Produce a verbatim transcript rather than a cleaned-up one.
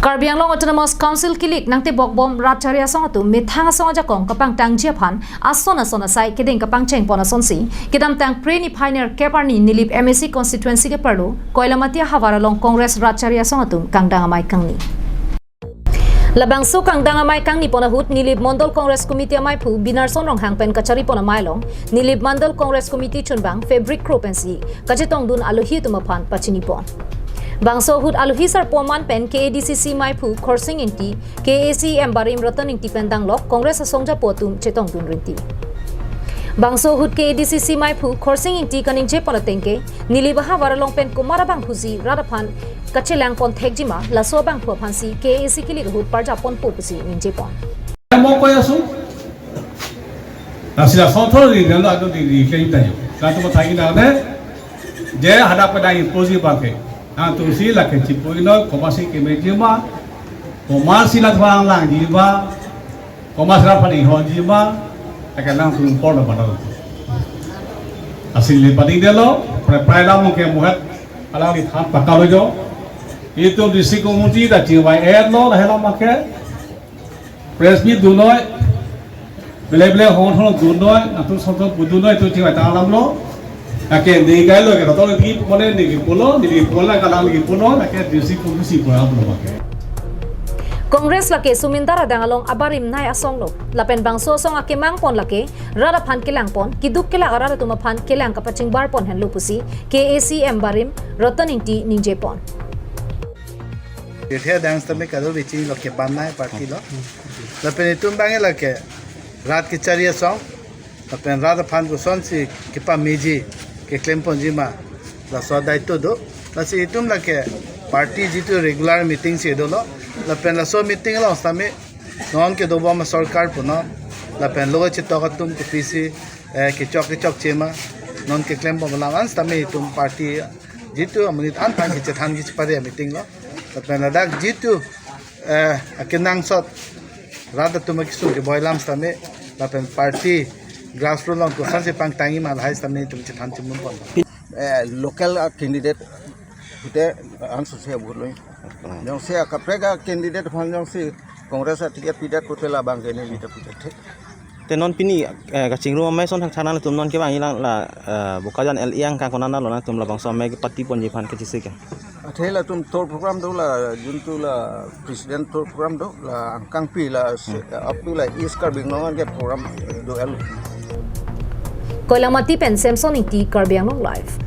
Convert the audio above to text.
Karbi Anglong Autonomous Council kilik nangtebok bom rat chari asong atum methang asong ajakong kapangtangji aphan ason ason asai kedeng kapangcheng pon asonsi kedamtang Phre niphai nerkep arni Nilip M A C constituency keparlo Koilamati ahavar along Congress rat chari asong atum kangdang amei kangni. Labangso kangdang amei kangni pon ahut Nilip Mondol Congress Committee ameiphu Binarson Ronghang pen kachari pon amei along Nilip Mondol Congress Committee chunbang Fabric Kro pensi kachetongdun alohi atum aphan pachini pon. Bangso ahut alohi sarpo aman pen K A D C C meiphu Khorsing Ingti, K A A C M barim Ratan Ingti pen danglok Congress asong japo atum chetongdun rinti. Bangso ahut K A D C C meiphu Khorsing Ingti kaningje pon ateng ke Nilip ahavar along pen komat abangphusi rat aphan kachelang pon thekjima, laso abangphu aphansi K A A C kilik ahut parjap ponpo pusi ningje pon. Mo koya su. Nasi la sothor di dalo ado di di klem tayo. Latum thagi na ne. Je hadak pada imposi bangke. Nangtumsi lake chipuinoi, komatsi kemejima, komatsi la thang langjima, komatsi la pani hojima, lake nangtum por na padal. Asin le padi delo, pre prai lam ke muhat, alang di tham pakalo jo. Itum district committee ta chingvai et lo, lahelo make. Press meet dunoi, bele bele hon hon dunoi, atum soto dunoi, tu chingvai tang alam lo. Lake ni kai lo ke, kotor ni pone ni pulo, ni pulo kalang ni pulo, lake district committee pulo pulo ke. Congress lake sumindar adang along abarim nei asong lo. Lapen bangso asong akemang pon lake rat aphan kelang pon, keduk kelak arat atum aphan kelang kapachingbar pon henlo pusi K A A C M barim Ratan Ingti ningje pon. Kethe adang sitame kadokave chini lo, kebanai party lo. Lapen itum bang lake rat kechari asong, lapen rat aphan kosonsi kepameji, keklem ponjima, laso daito do. Lasi itum lake party jitu regular meeting si dolo. Lapen laso meeting along sitame non kedobom asorkar punon, lapen lo chetok atum kopisi, eh, kechok kechokche ma, non keklem pon alam an sitame itum party jitu amonit an tang kechethan kechepare meeting lo. Lapen ladak jitu, eh, akenangsot rat atum akesung keboi alam sitame, lapen party grassroots along kosonsi pangtangjima lahai sitame itum chethan chemun pon. Eh, local, ah, candidate pute ang suse vote lo. Jongsi akaprek a-candidate aphan jongsi Congress a-ticket pidet pute labang ke neli ta pidet thek. Te non pini, eh, kachingrum amei ason thangthang nangtum non kevang ilang la, eh, Bokajan L A angkang konatlo nangtum labangso amei kepati ponji aphan kachisi ke. Athe latum tour program do la, juntu la president tour program do la angkangpi la se, up to la East Karbi Anglong ke program do el. Koilamati pen Samson Ingti, Karbi Anglong Live.